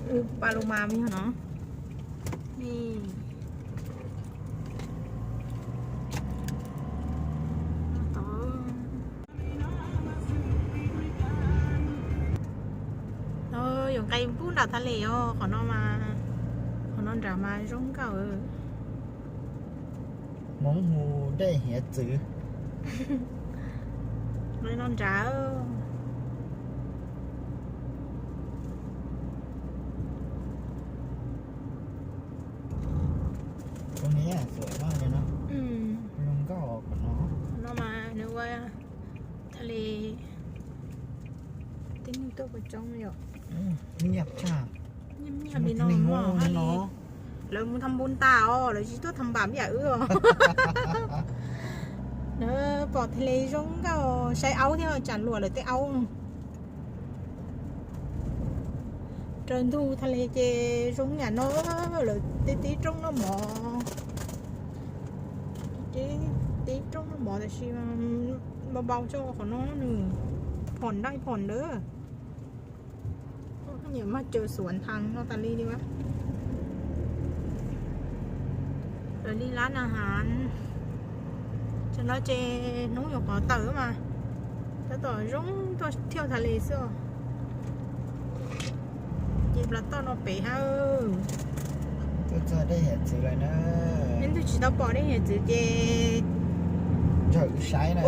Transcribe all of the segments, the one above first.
Wb Paloma yog no. Yuav nqes pub nram Thaib Lev os, qhov no mas, qhov no nram mas zoo nkauj. Hmoob hu dej hiav txwv. No nram. Zoo nkauj qhov no. No mas nws ua Thaib Lev tib neeg tuaj puas coob yom. Nyiam tshaj. Nyiam li no. Lawv mus tham npu tas os, lawv tsis tuaj tham npam yam wb os. Lawv pom Thaib Lev zoo nkauj, saib aub thiab tsam luam lawv tej aub. Raws ntug Thaib Lev ces zoo yam no, lawv tib tib roob noj mov, tib roob noj mov tab sis npau npau tso qhov no nws phom dai phom ntawd. Nyiam mas caw xuav nthas no tas li li. Lawv li lab na has, tam no ces hnub yuav qhov tawm mas tab tom zoo tuaj thiaj Thaib Lev xwb. Ces plas toj no pem hab. Tuaj txog dej hiav txwv lawm na. Leej twg tsis tau pom dej hiav txwv ces ntsawm wb saib na.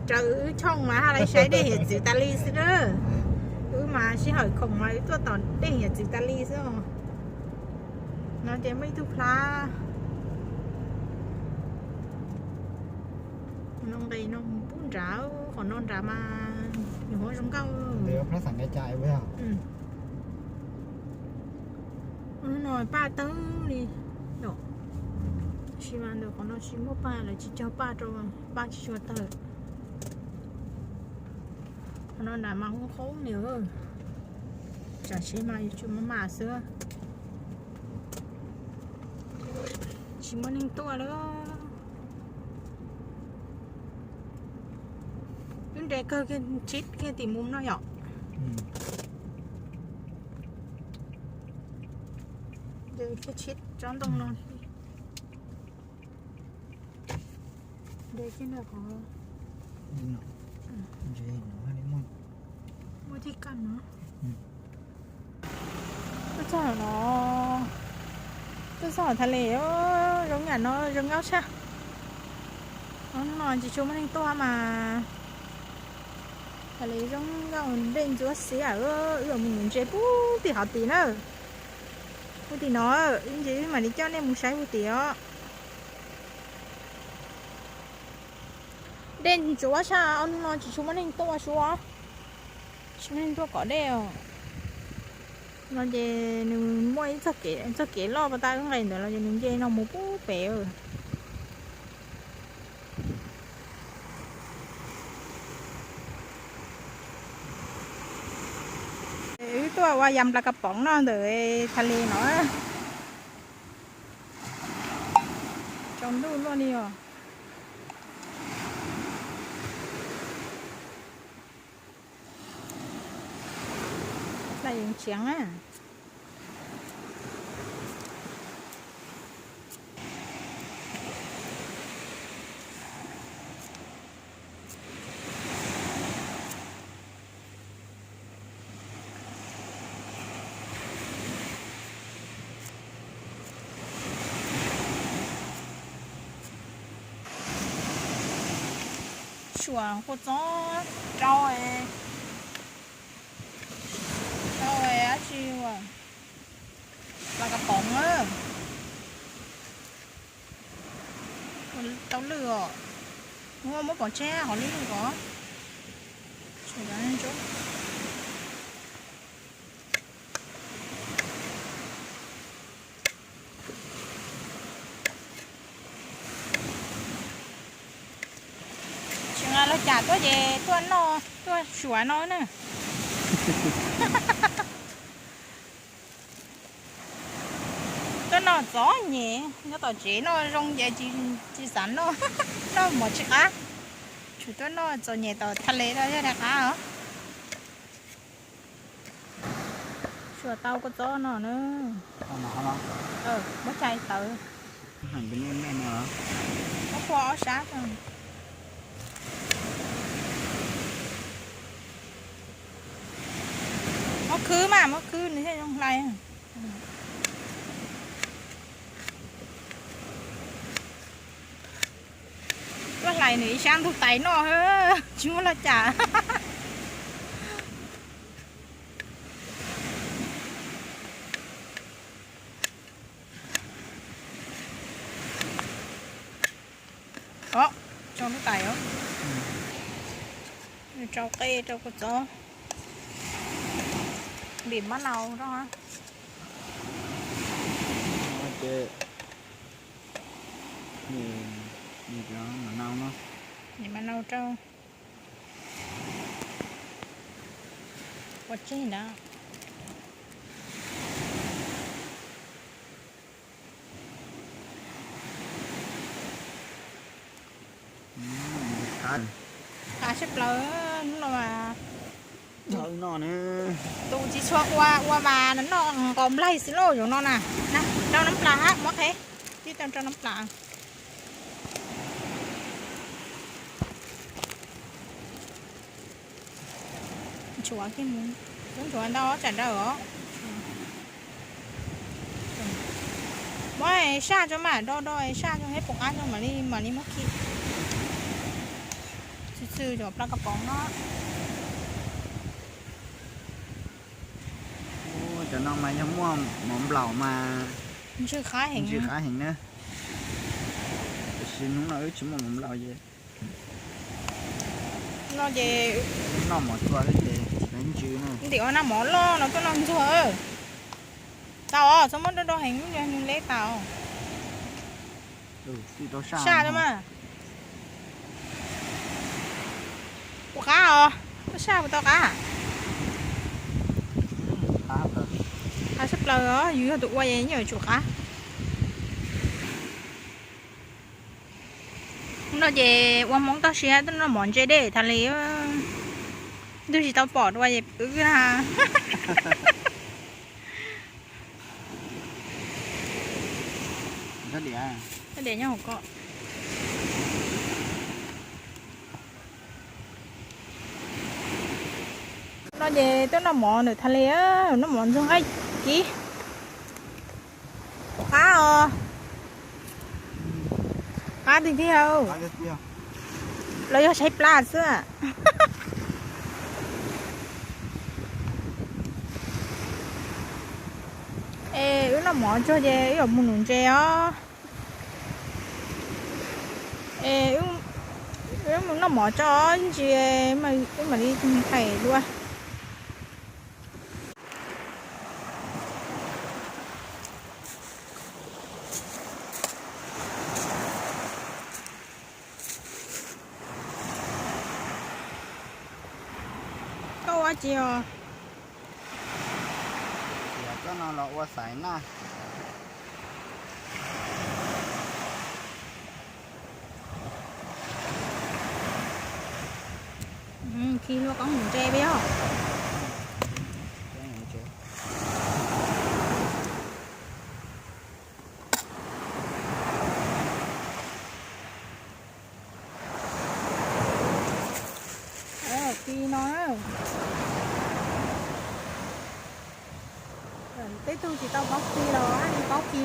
Ntsawm wb channel mas haj lais saib dej hiav txwv tas li xwb na. Wb mas sij hawm khoom mas wb tuaj tom dej hiav txwv tas li xwb os. No ces muaj ib tug plab. No nqes no mus pub nrad, qhov no nrad mas nws ho zoo nkauj. Hnub no paj tawg li, tab sis mas ntawm qhov no tsis muaj paj, lawv tsis cog paj rau, paj tsis tshua tawg. Qhov no nrad mas qhoob qhoob li, tsam tsev mas yuav tsum maj mam xwb. Tsis muaj neeg tuaj lawm. Wb nres kawg kiag, tshib kiag tim mus no yom. Nres kiag tshib tsob ntoo no. Nres kiag ntawm qhov, muaj thib kaj no. Tuaj txog no, tuaj txog Thaib Lev, zoo yam no zoo nkauj tshaj. Hnub no tsis tshua muaj neeg tuaj mas Thaib Lev zoo nkauj, dej ntxuav xiab, wb yuav mus nuv ntses pub tim hov tid na. Pub tim no, ib ntsis wb mam li coj nej mus saib pub tim os. Dej ntxuav tshaj, hnub no tsis tshua muaj neeg tuaj sua, tsis muaj neeg tuaj kom dej os. No ces nws muaj ib txoj kev loj pas tas wb nqes ntawd los ces nws nce no mus pub pem. Wb tuaj ua yam plas kas poov noj ntawm Thaib Lev no. Tsaus ntuj luaj li os. Laj yeev tshiav na. Suam kua txob rau, rau dab tsi, plas kas poov na. Tau lwj os. Muab pov tseg hauv lub lwj os. Tsis nqa los cas tuaj ces tuaj noj, tuaj suav no na. Tuaj noj txom nyem, nyob tom tsev noj zoo ces tsis xav noj, noj mov tsis qab. Tsuas tuaj noj txom nyem tom Thaib Lev los yog daim qab os. Tau kua txob no na. Muab chais tawv. Muab phua ob sab. Muab khwb mas, muab khwb nws thiaj zoo hlais. Muab hlais nws ib sab ntug tais noj, tsis muaj laj cas. Os, tso lub tais os. Rau qej rau kua txob. Ntim mab nau rau. Ntim mab nau rau. Ua tseg ntawd. Qab tshaj plaws hnub no mas. Tus tsis tshua ua ua mas noj nqos nplaig xwb lauj zaum no na. Rau nab plas hab, muab qheb tib tau rau nab plas. Nchuav kiag mus, tub nchuav ntau tsam nrawm os. Muab saj tso mas, do do saj tso, ib puas qab tso mam li, mam li muab khi. Txhwm txhwm cov plas kas poov no. Cov no mas yog muaj mov nplaum mas ntsw qab heev, ntsw qab heev na. Tiam sis hnub no wb tsis muaj mov nplaum ces no ces noj mov tsua xwb ces tsis ntsw na. Ntim ua naj mov loj no tuaj noj ntxuag. Tau os, txhob muab dawb dawb heev, nws leb tas. Saj mas. Puas qab os? Koj saj puas tau qab? Qab tshaj plaws os, yus yog tus ua es yeej yuav tsum qab. No ces ua Hmoob toj siab tuaj noj mov ntse dej tas li. Ntuj tsis tau pom dua es wb na. Diam nyob hauv ko. No ces tuaj noj mov ntawm Thalis, noj mov ntxuag nqaij kiv. Qab os. Qab tiag tiag. Los yog tshaib plab xwb. Es wb noj mov tsuag ces wb yuav mus nuv ntses os. Es wb mus noj mov tso ntsis, wb mam li thaim dua. Koj ua dab tsi os? Tias koj no los ua xaiv na. Khi lua koob hmoov ntse peb yog. Khi no, peb tug tsis tau paub khi los haj tsis paub khi.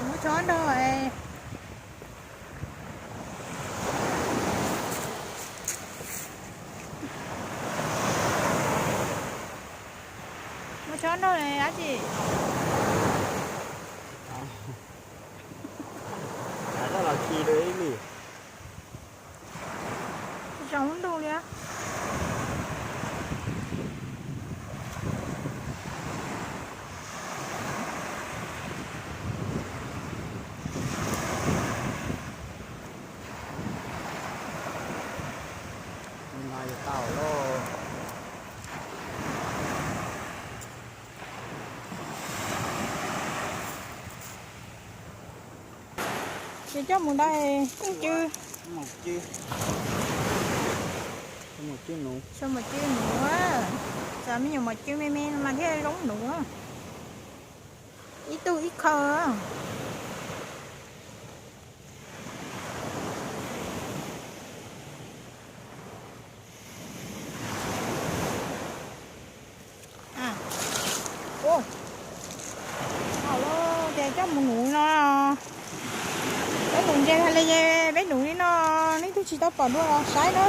Muab tshob nrog, muab tshob nrog dab tsi? Los khi dua ib li. Zoo ntug li. Ces coj mus da ib cw. Cov mos cw nuv, cov me nyuam mos cw me me no mas thiaj zoo nuv. Ib tug ib qho. Ces coj mus nuv no, peb nuv ntses hais li, peb nuv li no, leej twg tsis tau pom dua los saib na.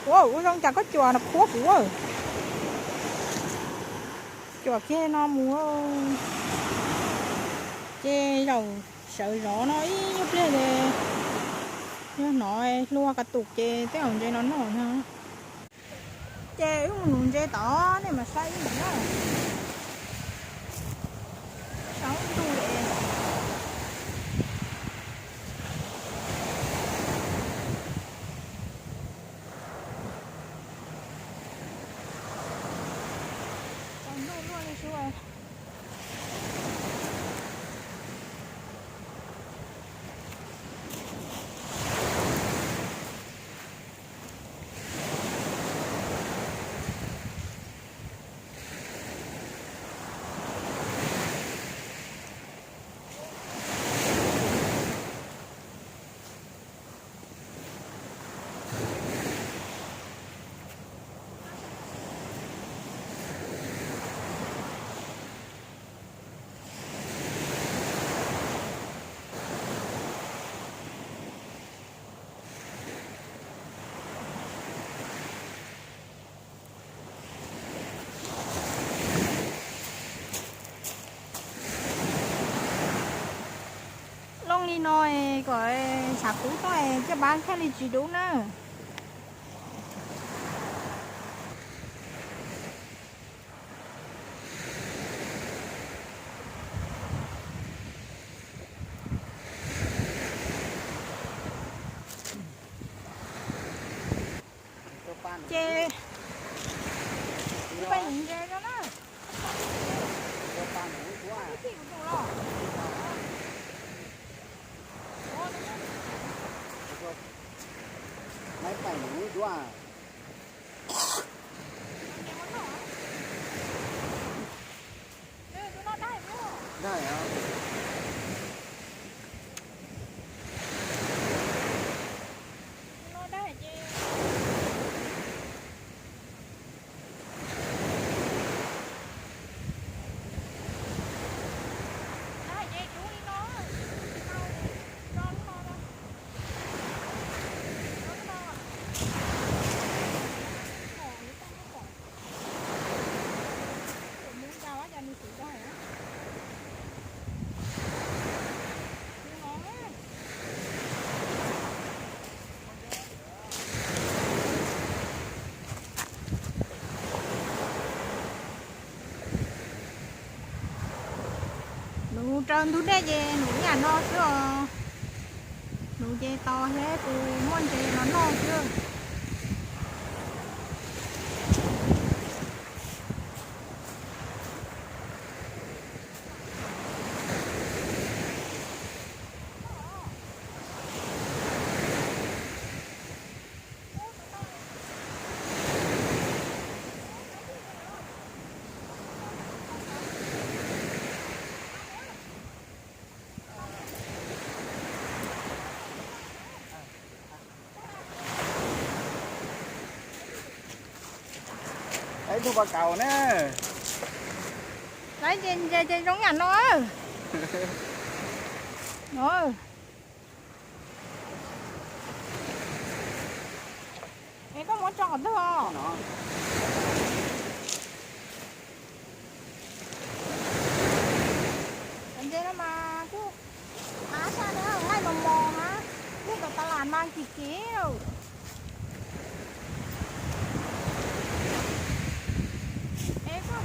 Ua, ua zoo cas koj cuam no qhuav kuv. Cuam kiag no mus. Ces zaum sawv zov no ib nyuag pliag ces yog hnov hlua ka tus ces tej zaum ntses no noj no. Ces wb mus nuv ntses tod nej mam saib ib na. Saum ntug es tau ntuj luaj li sub. Looj li no kom tshav kub tuaj coj pab thiaj li tsis dub na. Ces peb ntses no na. Nuv raws ntug dej ces nuv ib yam no xwb os. Nuv ces tos thiab kuv muaj ntses los noj xwb. Ib tug pas kaus na. Lawv ces ntses ces zoo yam no. Es koj muab tso qhov twg os? Cov ntses no mas kuj qab sab na, nqaij mos mos na, nqaij tom tas las mas kim kim. Es koj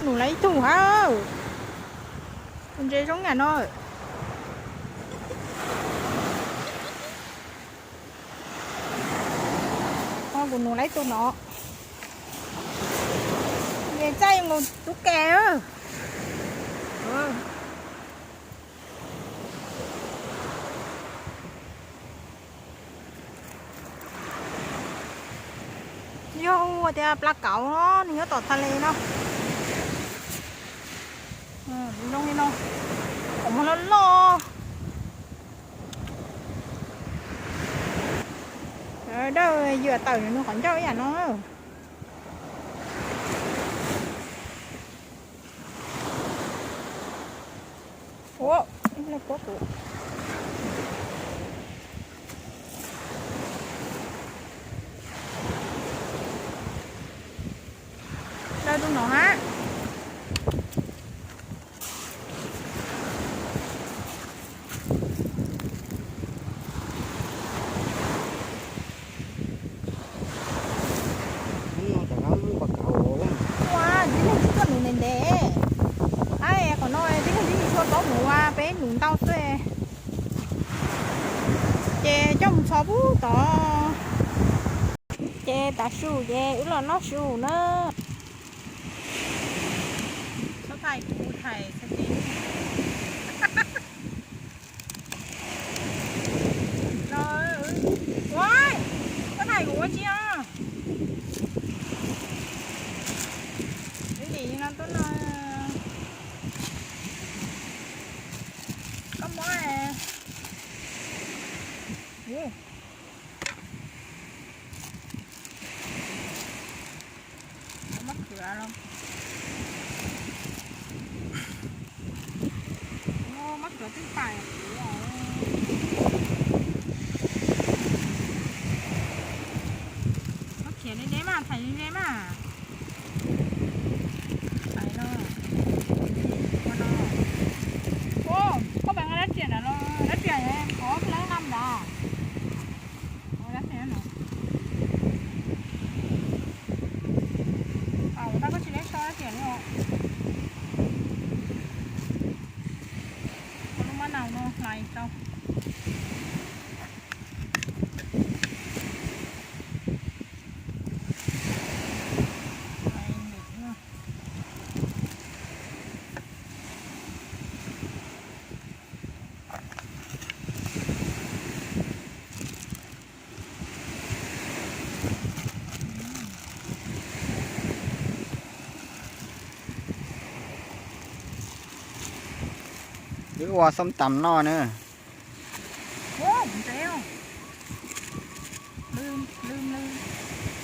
Num lawv ib tug ha. Ntses zoo yam no. Kuv num lawv ib tug no. Ces txaij mus tub ke. Yog ua tias pla kauv no nws nyob tom tha le no. Zoo li no, qhov muag loj loj. Dawj yuam tawm nws qhov ncauj ib yam no. Ua, ib leeg puab kuv. Dawj rau no hab. Ua, tib neeg tsis tuaj nuv ntev ntev. Ab, qhov no tib neeg tsis tshua paub nuv, peb nuv ntau xwb. Ces coj mus txhos pub tod. Ces tav su ces wb los noj su na. Txhob thaij kuv, thaij txhob txi. Ua, txhob thaij kuv ua tsi os. Nim no tuaj no, koj muab. Mab khwv los, mab khwv twb pais. Mab khiav deb deb mas, thaiv ze ze mas. Thaiv no, ua no. Koj pais nqa dab riam ntawd los, dab riam qhov lawv nqa ntawd. Ua dab riam no. Ua ntej koj tsis leb so dab riam li os. Ua lub mab nau no hlais rau. Wb ua xoob tas noj na.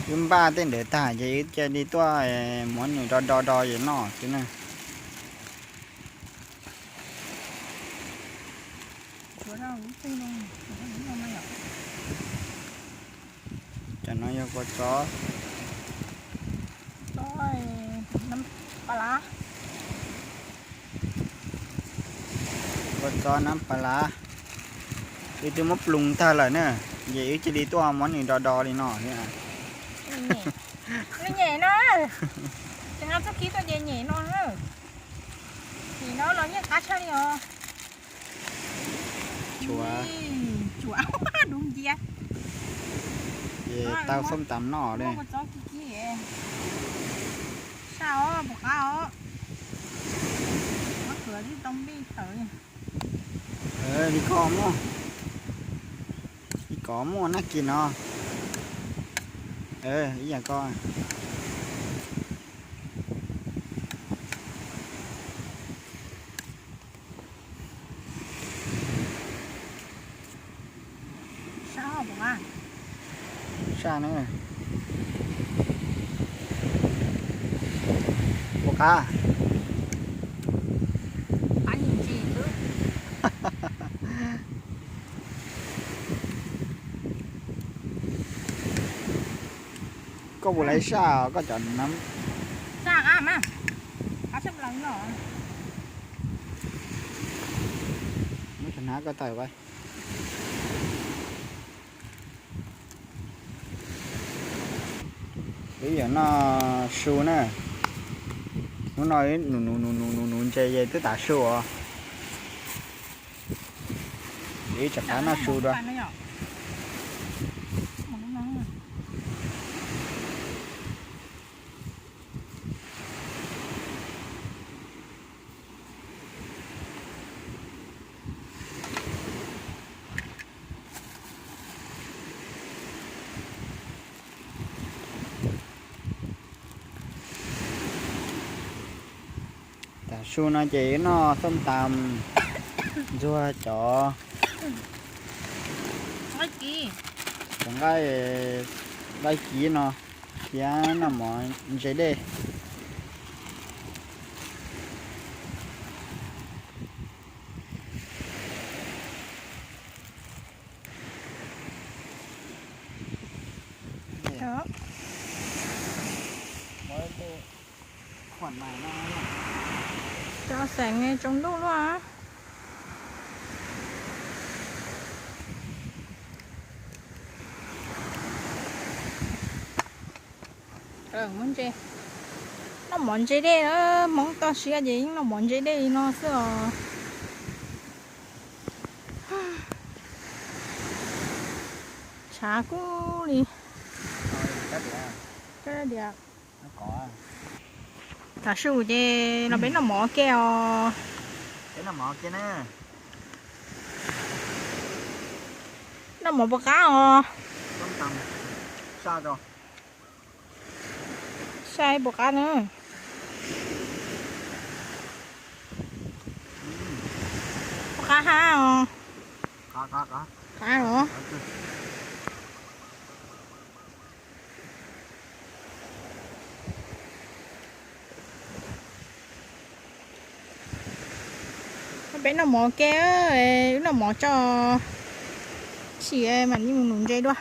Wb npaj tej ntawd tag ces wb cia li tuaj muab nws do do do es noj xwb na. Cov no yog kua txob. Kua txob nab pas lav. Wb twb muab ploog tag lawm na, ces wb cia li tuaj muab nws do do li no. Nyem no, tsis nqa txuj kib tuaj ces nyem no. Nim no los yeej qab tshaj li os. Tshuav, tshuav dub ncia. Ces tau xoob tas noj li. Saj os, puas qab os. Mab khwv twb tau npij tawv li. Li ko muaj, li ko muaj nab kis no. Ib yam ko. Saj na. Puas qab? Koj puas laiv saj koj cov nab? Saj qab mas, qab tshaj plaws li os. Muab cov nab koj tawm pab. Wb yuav noj su na. Hnub no nuv nuv nuv nuv nuv ntses ces twb tav su os. Ib tsam qab noj su dua. Tav su no ces noj xom tam ntxuag cov, cov nqaij, nqaij kiv no thiab noj mov ntse dej. Cov xeem tsaus ntuj luaj. Noj mov ntse dej, Hmoob toj siab ces yeej noj mov ntse dej li no xwb os. Tshav kub li. Tav su ces los peb noj mov ke os. Noj mov puas qab os? Sai puas qab na? Puas qab hab os? Qab os. Peb noj mov ke, wb noj mov tso, sim mam li mus nuv ntses dua.